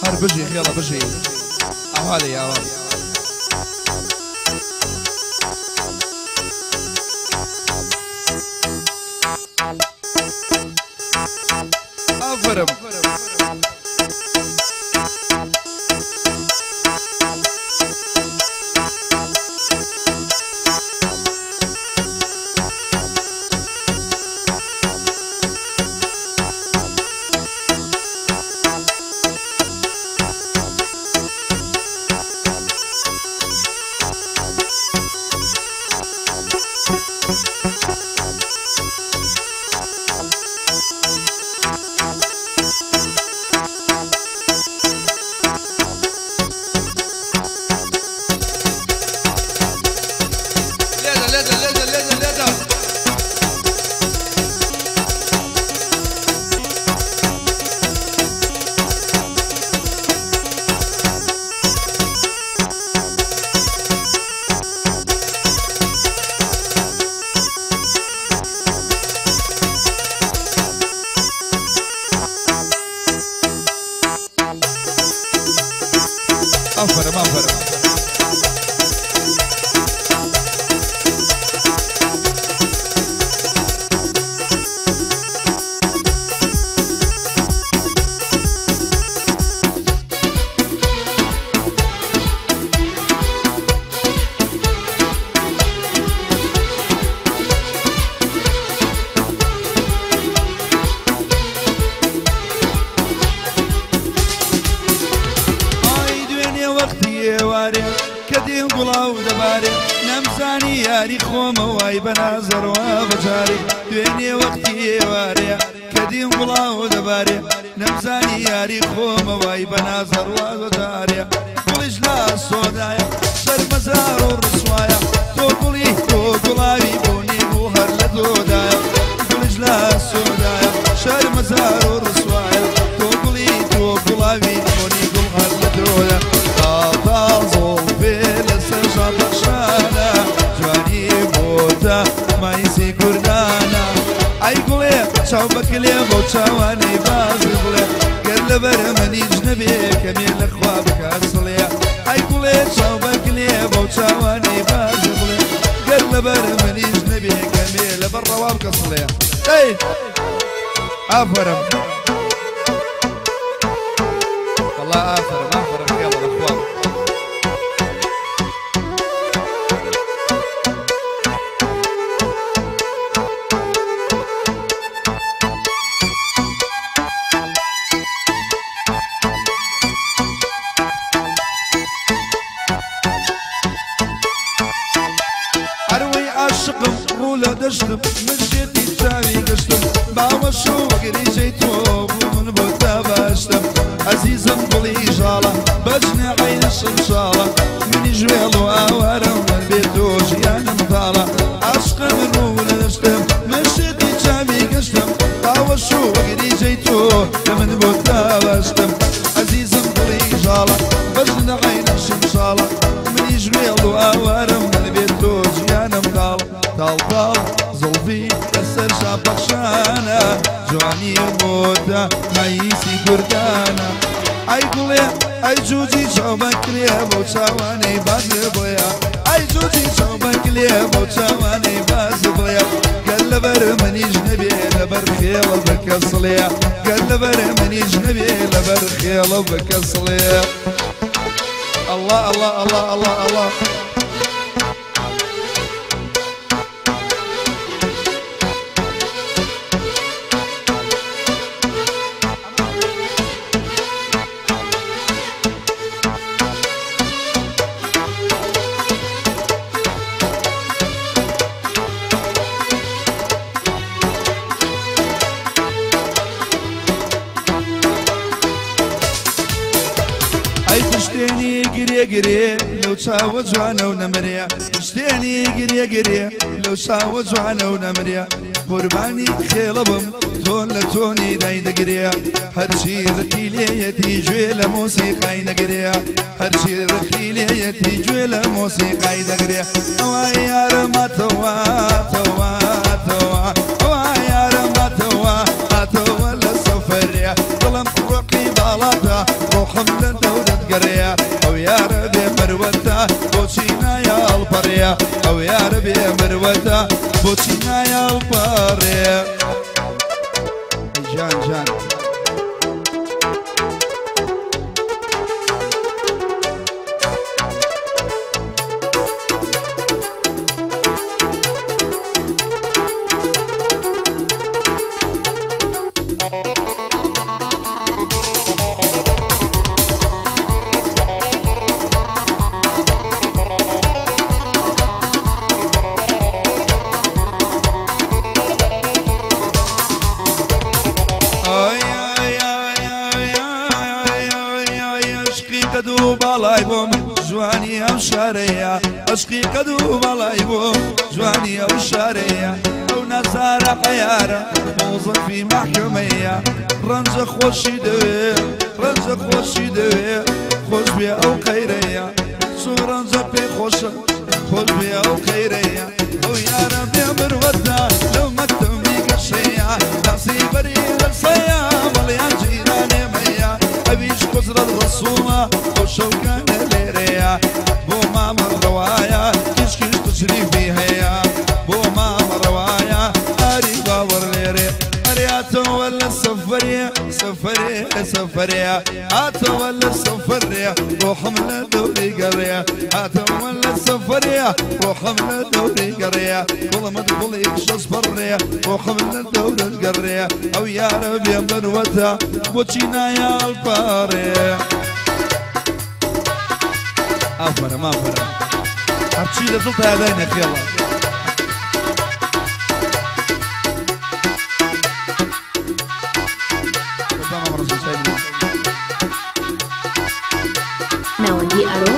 هەر بژی خێڵە بژی ئاوا لێ ئاوا. ئافەرم. لێدە لێدە لێدە لێدە لێدە. ئافەرم ئافەرم. کە دێم گوڵاو دەبارێ نەمزانی یاری خۆمە وای بەنازەڕوا بەجارێ دوێنێ وەختی ئێوارەیە کە دێم گوڵاو دەبارێ نەمزانی یاری خۆمە وای بەنازەڕوا بەجارێ گوڵیش لا سۆدایە شەرمەزار و ڕسوایە تۆ گوڵی تۆ گوڵاوی بۆنی بوو هەر لە دۆدایە گوڵیش لا سۆدایە شەرمەزار و ڕسوایە تۆ گوڵی تۆ گوڵاوی بۆنی گوڵ هەر لە دۆدایە. جوانی بۆتە مایسی کوردانە ئەی گوڵێ چاو بەکلێ بۆ چاوانەی باز بڵێ گەر لەبەر منیش نەبێ کەمێ لە خوا بکا سڵێ ئەی گوڵێ چاو بەکلێ بۆ چاوانەی باز بڵێ گەر لەبەر منیش نەبێ کەمێ لەبەر ڕەوا بکە سڵێ. ئەی ئافەرم والله ئافەرم ئافەرم خێڵە بەخوا. عاشقم ڕوو لە دەشتم مژێتی چاوی گەشتم باوەش و وەگریجەی تۆ بوو من بۆ تا باشتم ئەزیزم گوڵی ژاڵە بەجنێ عەینە شمشاڵە منیش وێڵ و ئاوارم من بێ تۆ ژیانم تاڵە عاشقم ڕوو لە دەشتم مژێتی چاوی گەشتم باوەش و وەگریجەی تۆ لە من بۆ تا باشتم ئەزیزم گوڵی ژاڵە بەجنێ عەینە شمشاڵە منیش وێڵ و ئاوارم من بێ تۆ ژیانم تاڵ تاڵ تاڵ زوڵفی لەسەر شاپەخشانە جوانی بۆتە مایسی کوردانە ئەی گوڵێ ئەی جوجی چاو بەکرێ بۆ چاوانەی باز بڵێ ئەی جوجی چاو بەکلێ بۆ چاوانەی باز بڵێ گەر لەبەر منیش نەبێ لەبەر خێڵە بکە سڵێ گەر لەبەر منیش نەبێ لەبەر خێڵە بکە سڵێ. الله الله الله الله الله. ئەی پشتێنی گرێ گرێ لەو چاوە جوانە و نەمرێ پشتێنی گرێ گرێ لەو چاوە جوانە و نەمرێ قوربانی خێڵە بم تۆن لە تۆنی دای دەگرێ هەرچی ڕقی لێیەتی گوێ لە مۆسیقای نەگرێ هەرچی ڕقی لێیەتی گوێ لە مۆسیقای دەگرێ ئەوە یارمەتەوە تەوە تەوە ئەوە بۆچی نایەڵپەڕێ جان جان عشقی قدو بەڵای بۆ جوانی ئەو شارەیە ئەو نازارە عەیارە مۆزەفی مەحکەمەیە ڕەنجە خۆشی دەوێ ڕەنجە خۆشی دەوێ خۆش بێ ئەو قەیرەیە چۆن ڕەنجە پێ خۆشە خۆش بێ ئەو قەیرەیە ئەو یارە بێ مروەتە لەو مەکتەبی گەشەیە داسی بەری دەرسەیە بەڵیان جیرانێمەیە ئەویش قوزرەت ڕەسووڵە ئەو شەوکانە لێرەیە بۆ مامە ڕەوایە کشکش تشریفی هەیە بۆ مامە ڕەوایە ئاری باوەڕ لێرێ ئەرێ هاتەوە لە سەفەرێ سەفەرێ سەفەرێ هاتەوە لە سەفەرێ ڕۆحم لە دەوری گەڕێ هاتەوە لە سەفەرێ ڕۆحم لە دەوری گەڕێ گوڵمت گوڵی شەش بەڕێ ڕۆحم لە دەورت گەڕێ ئەو یارە بێ مروەتە بۆچی نایەڵپەڕێ ئافەرم ئافەرم هەرچی لە دڵتا یادای نەخێڵە ناوەندی ئەرۆ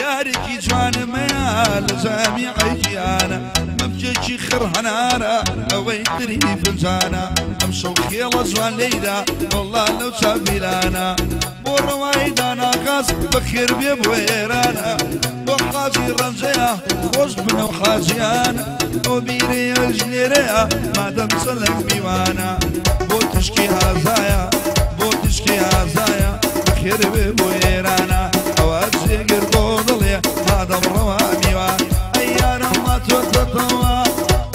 یارێکی جوانمەیە لە جامیعەی جیهانە مەمکێکی خڕ هەنارە ئەوەی تری فنجانە ئەم شەو خێڵە جوان لێیدا وەڵڵا لەو چاویلانە بۆ ڕەوای داناغاز بەخێر بێ بۆ ئێرانە بۆ حاجی ڕەنجەیە خۆش بنەو حاجیانە بۆ بیرەیە ژنێرەیە مادەم چەلەک میوانە بۆ تشکی ئازایە بۆ تشکی ئازایە بەخێر بێ بۆ ئێرانە ئەوە جێگر بۆ دڵێ مادەم ڕەوا میوان ئەی یارم ماتۆتەوە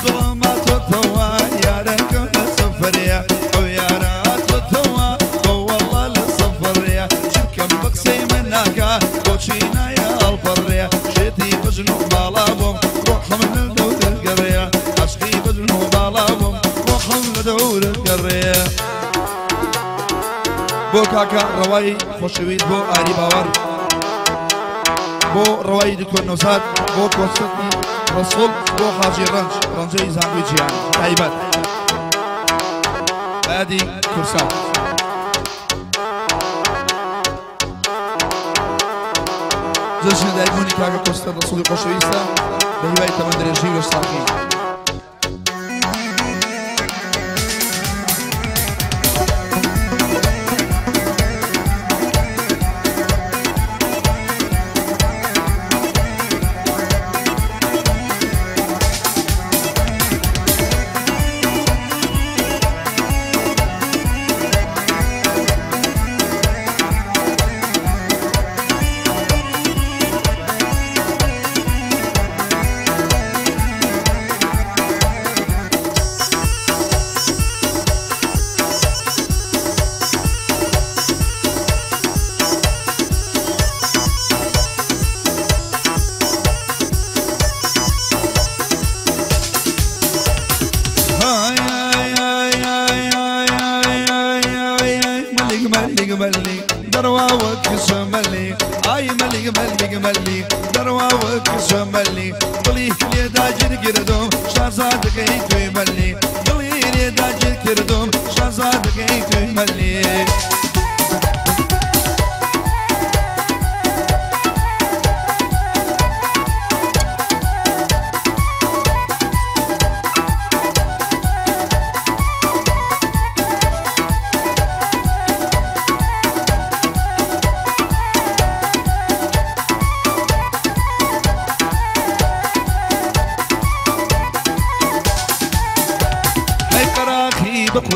دڵم ماتۆتەوە یارەکەم لە سەفەرێ ئەو یارە هاتۆتەوە بۆ وەڵڵا لە سەفەرێ چرکەم بە قسەی من ناکا بۆچی نایەڵپەڕێ شێتی بەژن و باڵا بووم ڕۆحم لە دەورت گەڕێ عەشقی بەژن و باڵا بووم ڕۆحم لە دەورت گەڕێ بۆ کاکە ڕەوای خۆشەویست بۆ ئاری باوەڕ بۆ ڕەوای دکتۆر نەوزاد بۆ کۆنسێرتی ڕەسوڵ بۆ حاجی ڕەنج ڕەنجەی زانکۆی جیهان تایبەت بەیادی کورسات جەژنی دایکبوونی کاکە کۆستەر ڕەسوڵی خۆشەویستە بە هیوای تەمەن درێژی و لەشساغی.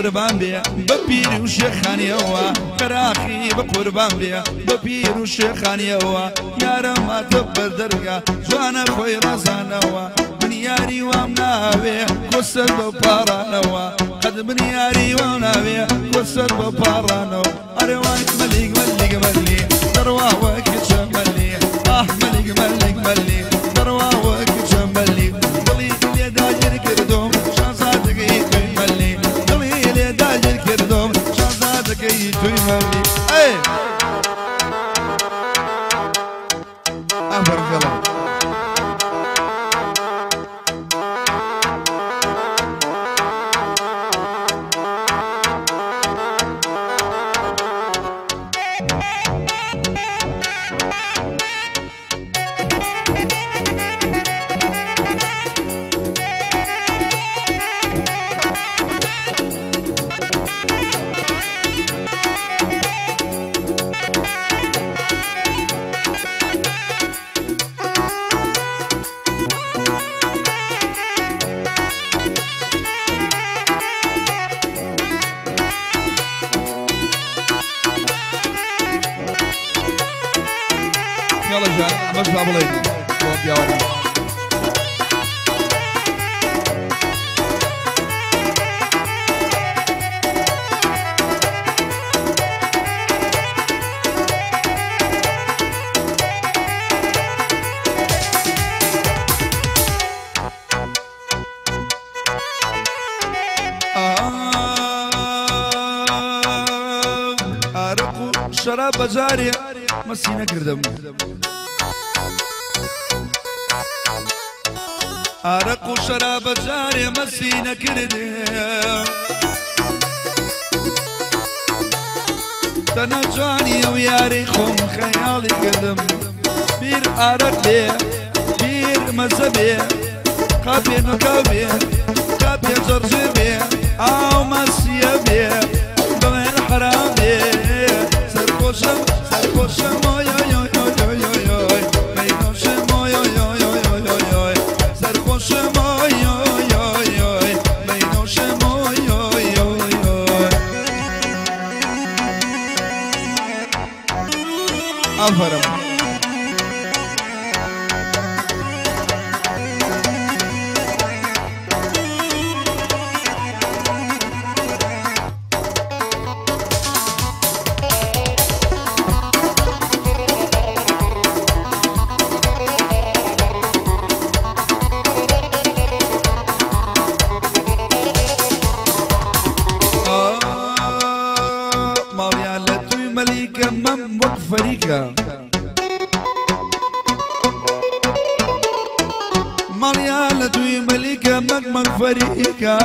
بە قوربان بێ بە پیر و شێخانیەوە قەراخی بە قوربان بێ بە پیر و شێخانیەوە یارم هاتە بەردەرگا جوانە خۆی ڕازانەوە من یاری وام ناوێ کۆسەر بە پاڕانەوە قەد من یاری وام ناوێ کۆسەر بە پاڕانەوە ئەرێ وای مەلیک مەلیک مەلی دەڕواوە کچە مەلی ئاه مەلیک مەلیک مەلی دەڕواوە کچە مەلی دڵی لێ داگیر کردم شازادەکەی توی مەلی دڵی لێ داگیر کردم شازادەکەی توی مەلی ئەی ئافەرم خێڵم يلا جان مش بابلين يا ولد أرقو شراب جاري مسينا كردم عرق و شراب جارێ مەسی نەکردێ تەنە جوانی ئەو یارەی خۆم خەیاڵی کردم بیر عارەق بێ بیر مەزە بێ قاپێ نۆکاو بێ قاپێ جەرجێ بێ ئاو مەسیە بێ بڵێن حەرام بێ سەرخۆشم سەرخۆشم ئۆی ئۆی ئۆی ئۆی ئۆی ئۆی مەینۆشم ئۆی ئۆی ئۆی ئۆی ئۆی ئۆی سەرخۆشم ئۆی ئۆی ئۆی ئۆی مەینۆشم ئۆی ئۆی ئۆی ئۆی ئافەرم ماڵیان لە دوی مەلیکە مەک فەریکە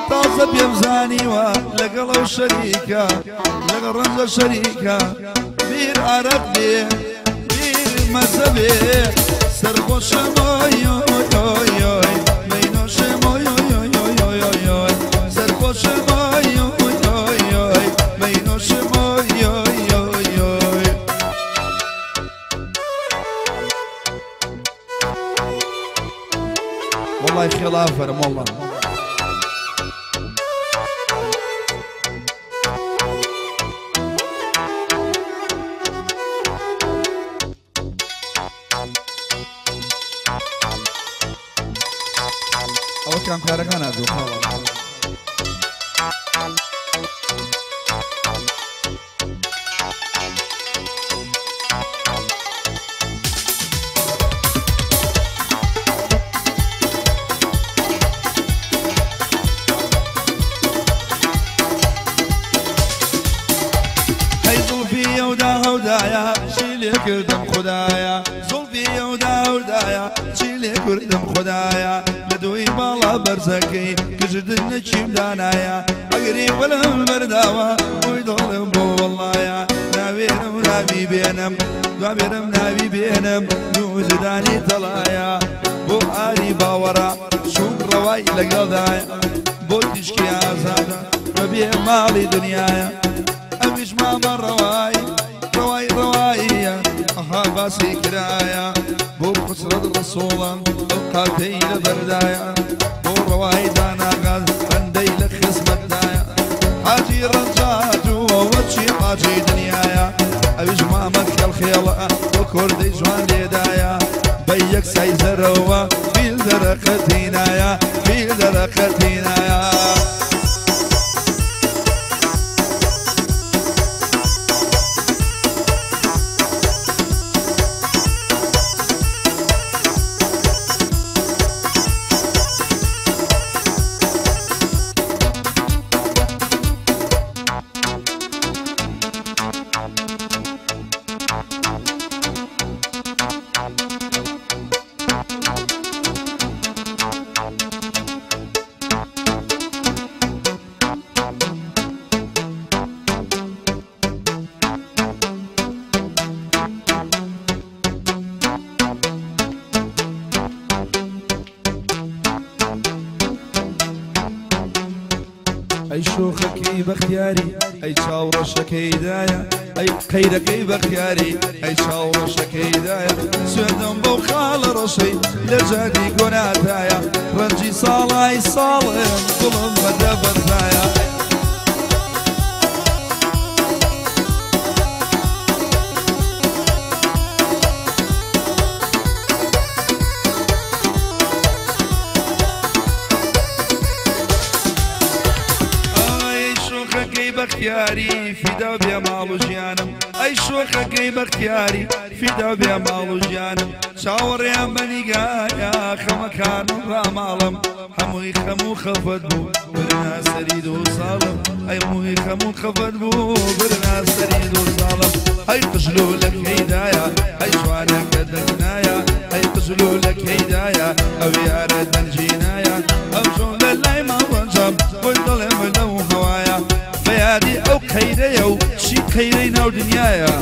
تازە پێم زانیوە لەگەڵ ئەو شەریکە لەگەڵ ڕەنجە شەریکە بیر عەرەب بێ بیر مەزە بێ سەرخۆشم ئۆی ئۆی ئۆی ئۆی مەینۆشم ئۆی ئۆی ئۆی ئۆی ئۆی ئۆی سەرخۆشم ئۆی ئۆی ئۆی ئۆی مەینۆشم ئۆی ئۆی ئۆی ئۆی والله خلافرم والله أو كان كاركان أدو خلاص کردم خدایا زوڵفی ئەودا ئەودایە چی لێ کردم خدایا لە دووی باڵا بەرزەکەی کژدن نەچیم دانایە ئەگری وەلم بەرداوە بۆی دڵم بۆ وەڵایە ناوێرم ناوی بێنم دوابێرم ناوی بێنم نووزدانی تەڵایە بۆ ئاری باوەڕە چوون ڕەوای لەگەڵدایە بۆ تیشکی ئازادە بەبێ ماڵی دنیایە ئەویش مامە ڕەوای ڕەوای ڕەواییە ئەها باسی کرایە بۆ قوسرەت ڕەسوڵە ئەو قاتەی لە بەردایە بۆ ڕەوای داناغاز بەندەی لە خزمەتدایە حاجی ڕەنجات و وەچی حاجی دنیایە ئەویش مامەت خێڵخێڵە بۆ کوردەی جوان لێدایە بە یەک سایزەرەوە فیل دەرەقەتینایە فیل دەرەقەتینایە. ئەی شۆخەکەی بەختیاری ئەی چاوڕەشەکەی دایە ئەی قەیرەکەی بەختیاری ئەی چاوڕەشەکەی دایە سوێندم بەو خاڵە ڕەشەی لە جادی گۆناتایە ڕەنجی ساڵای ساڵم گوڵم بەدەبەردایە. بەختیاری فیدا بێ ماڵ و ژیانم ئەی شۆخەکەی بەختیاری فیدا بێ ماڵ و ژیانم چاوەڕێیان بە نیگایە خەمەکانم ڕاماڵم هەمووی خەم و خەفەت بوو برنا سەری دوو ساڵم ئەی هەمووی خەم و خەفەت بوو برنا سەری دوو ساڵم ئەی قژلوولەکەیدایە ئەی جوانەکە دەنگنایە ئەی قژلوولەکەیدایە ئەو یارە دەنگینایە ئەو چۆن لە لای ماوەنجەم بۆی دڵێم لەو هەوایە بەیادی ئەو قەیرەیە و چی قەیرەی ناو دنیایە.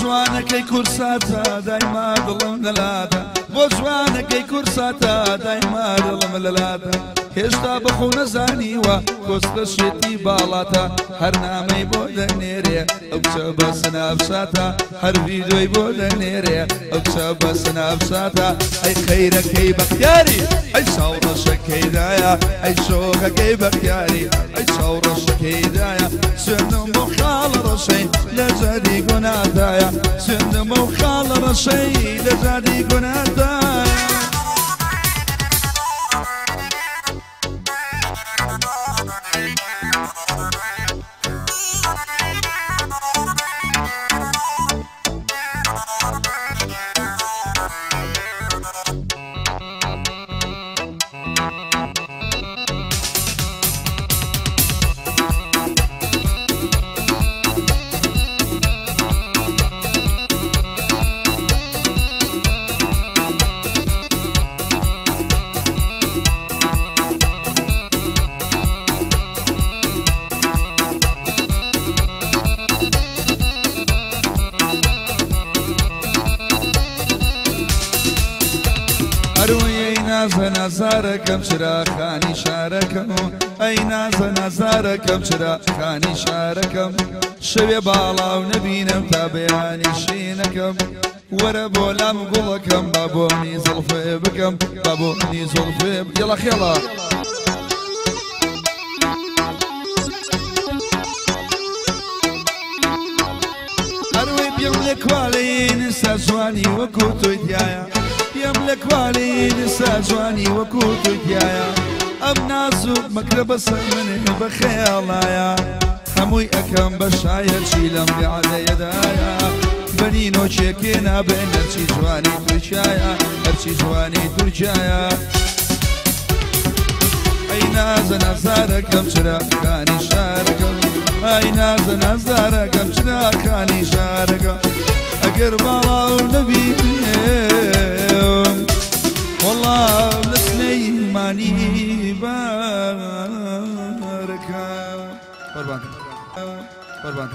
جوانەکەی کورساتە دایما دڵم لەلاتە بۆ جوانەکەی کورساتە دایما دڵم لەلاتە هێشتا بەخۆ نەزانیوە کۆستە شێتی باڵاتە هەر نامەی بۆ دەنێرێ ئەو کچە بە سناپچاتە هەر ڤیدیۆی بۆ دەنێرێ ئەو کچە بە سناپچاتە ئەی خەیرەکەی بەختیاری ئەی چاوڕەشەکەی دایە ئەی شۆخەکەی بەختیاری ئەی چاوڕەشەکەی دایە سوێندم بۆ خاڵە ڕەشەی لە جادی گۆناتایە سوێندم بۆ خاڵە ڕەشەی لە جادی گۆناتایە. نازە نازارەکەم چراخانی شارەکەم ئەی نازە نازارەکەم چراخانی شارەکەم شەوێ باڵاو نەبینم تا بەیانی شینەکەم وەرە بۆ لام گوڵەکەم با بۆنی زڵفێ بکەم با بۆنی زڵفێ یەڵا خێڵا. هەروەی پێم لە کوالین سا جوانی وەکو تۆی تیایە پێم لە کوالین سا جوانی وەکو تۆی تیایە ئەم ناز و مەکرە بەسەر منێ بە خەیاڵایە هەمووی ئەکەم بە شایەچی لەم وعدەیەدایە بەنی نۆچێکێ نابێن هەرچی جوانی تورکیایە هەرچی جوانی تورکیایە. ئەی نازە نازارەکەم چراکانی شارەکەم، ئەی نازە نازارەکەم چراکانی شارەکەم. ئەگەر باڵاو نەبیم وەڵا لە سلەیمانی بارەکە. قوربان قوربان.